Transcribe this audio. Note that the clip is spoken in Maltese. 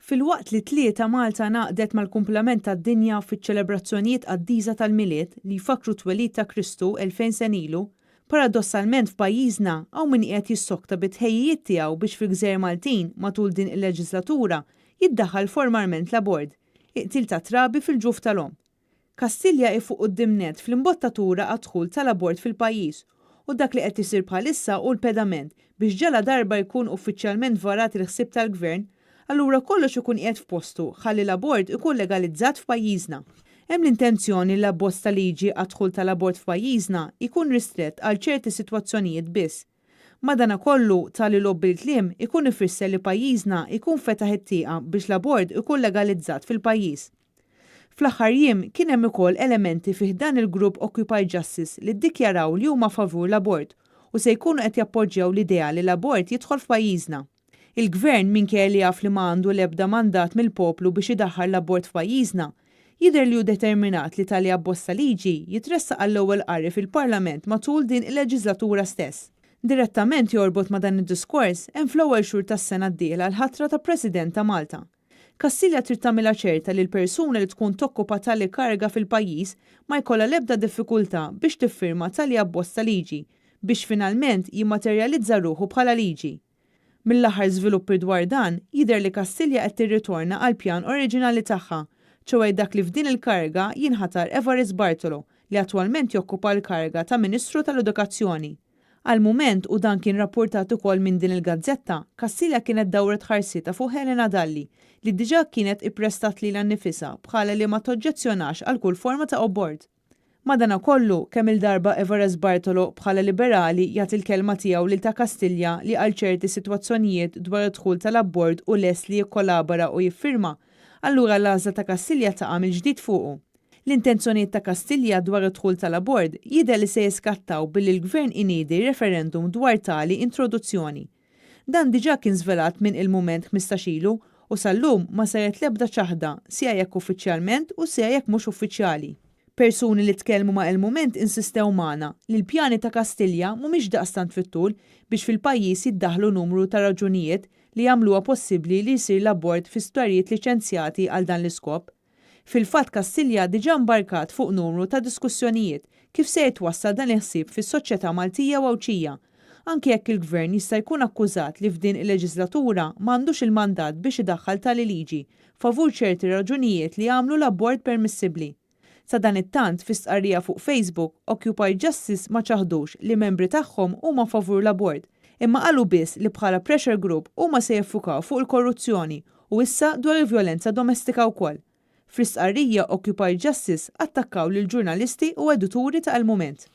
Filwaqt li t-Tlieta Malta ngħaqdet mal-kumplament tad-dinja fiċ-ċelebrazzjonijiet qaddisa tal-Milied li jfakkru t-twelid ta' Kristu 2000 sena ilu, paradossalment f'pajjiżna hawn min qiegħed jissokta bit-tħejjijiet tiegħu biex fil-gżejjer Maltin matul din il-leġislatura jiddaħħal formalment l-abort, il-qtil tat-trabi fil-ġuf tal-omm. Kastilja hi fuq quddiem nett fl-imbottatura għad-dħul tal-abort fil-pajjiż u dak li qed isir bħalissa hu l-pedament biex ġaladarba jkun uffiċjalment varat il-ħsieb tal-Gvern, allura kollox ikun qiegħed f'postu ħalli l-abort ikun legalizzat f'pajjiżna. Hemm l-intenzjoni li l-abbozz ta' liġi għad-dħul tal-abort f'pajjiżna jkun ristrett għal ċerti sitwazzjonijiet biss. Madanakollu, tali logħob bil-kliem ikun ifisser li pajjiżna jkun fetaħ it-tieqa biex l-abort ikun legalizzat fil-pajjiż. Fl-aħħar jiem kien hemm ukoll elementi fi ħdan il-grupp Occupy Justice li ddikjaraw li huma favur l-abort u se jkunu qed jappoġġjaw l-idea li l-abort jidħol f'pajjiżna. Il-Gvern, minkejja li jaf li ma għandu l-ebda mandat mill-poplu biex idaħħal l-abort f'pajjiżna, jidher li hu determinat li tali abbozz ta' liġi jitressaq għall-ewwel qari fil-Parlament matul din il-leġiżlatura stess. Direttament jorbot ma' dan id-diskors hemm fl-ewwel xhur tas-sena d-dieħla l-ħatra ta' President ta' Malta. Kastilja trid tagħmilha ċerta li l-persuna li tkun tokkupa tali kariga fil-pajjiż ma jkollha l-ebda diffikultà biex tiffirma tali abbozz ta' liġi biex finalment jimmaterjalizza ruħu bħala liġi. Mill-aħħar żviluppi dwar dan, jidher li Kastilja qed tirritorna għall-pjan oriġinali tagħha, ċoè dak li f'din il-kariga jinħatar Evarist Bartolo li attwalment jokkupa l-kariga ta' Ministru tal-Edukazzjoni. Għall-mument, u dan kien rappurtat ukoll minn din il-gazzetta, Kastilja kienet dawret ħarsitha fuq Helena Dalli, li diġà kienet ipprestat lilha nnifisha bħala li ma toġġezzjonax għal kull forma ta' abort. Madanakollu, kemm-il darba Evarist Bartolo bħala liberali jagħti l-kelma tiegħu lil ta' Kastilja li għal ċerti sitwazzjonijiet dwar id-dħul tal-abort hu lest li jikkolabora u jiffirma, allura l-għażla ta' Kastilja taqa' mill-ġdid fuqu. L-intenzjonijiet ta' Kastilja dwar id-dħul tal-abort jidher li se jiskattaw billi l-Gvern iniedi referendum dwar tali introduzzjoni. Dan diġà kien żvelat minn Il-Mument 15 ilu u sal-lum ma saret l-ebda ċaħda, sia jekk uffiċjalment u sia jekk mhux uffiċjali. Persuni li tkellmu ma' Il-Mument insistew magħna li l-pjani ta' Kastilja mhumiex daqstant fit-tul biex fil-pajjiż jiddaħħlu numru ta' raġunijiet li jagħmluha possibbli li jsir l-abort fi sptarijiet liċenzjati għal dan l-iskop. Fil-fatt Kastilja diġà mbarkat fuq numru ta' diskussjonijiet kif se jitwassal dan il-ħsieb fis-soċjetà Maltija u Għawdxija, anke jekk il-Gvern jista' jkun akkużat li f'din il-leġiżlatura ma għandux il-mandat biex idaħħal tali liġi favur ċerti raġunijiet li jagħmlu l-abort permissibbli. Sadanittant, fi stqarrija fuq Facebook, Occupy Justice ma ċaħdux li membri tagħhom huma favur l-abort, imma qalu biss li bħala pressure group huma se jiffukaw fuq il-korruzzjoni u issa dwar il-vjolenza domestika wkoll. Fl-istqarrija Occupy Justice attakkaw lill-ġurnalisti u edituri ta' Il-Mument.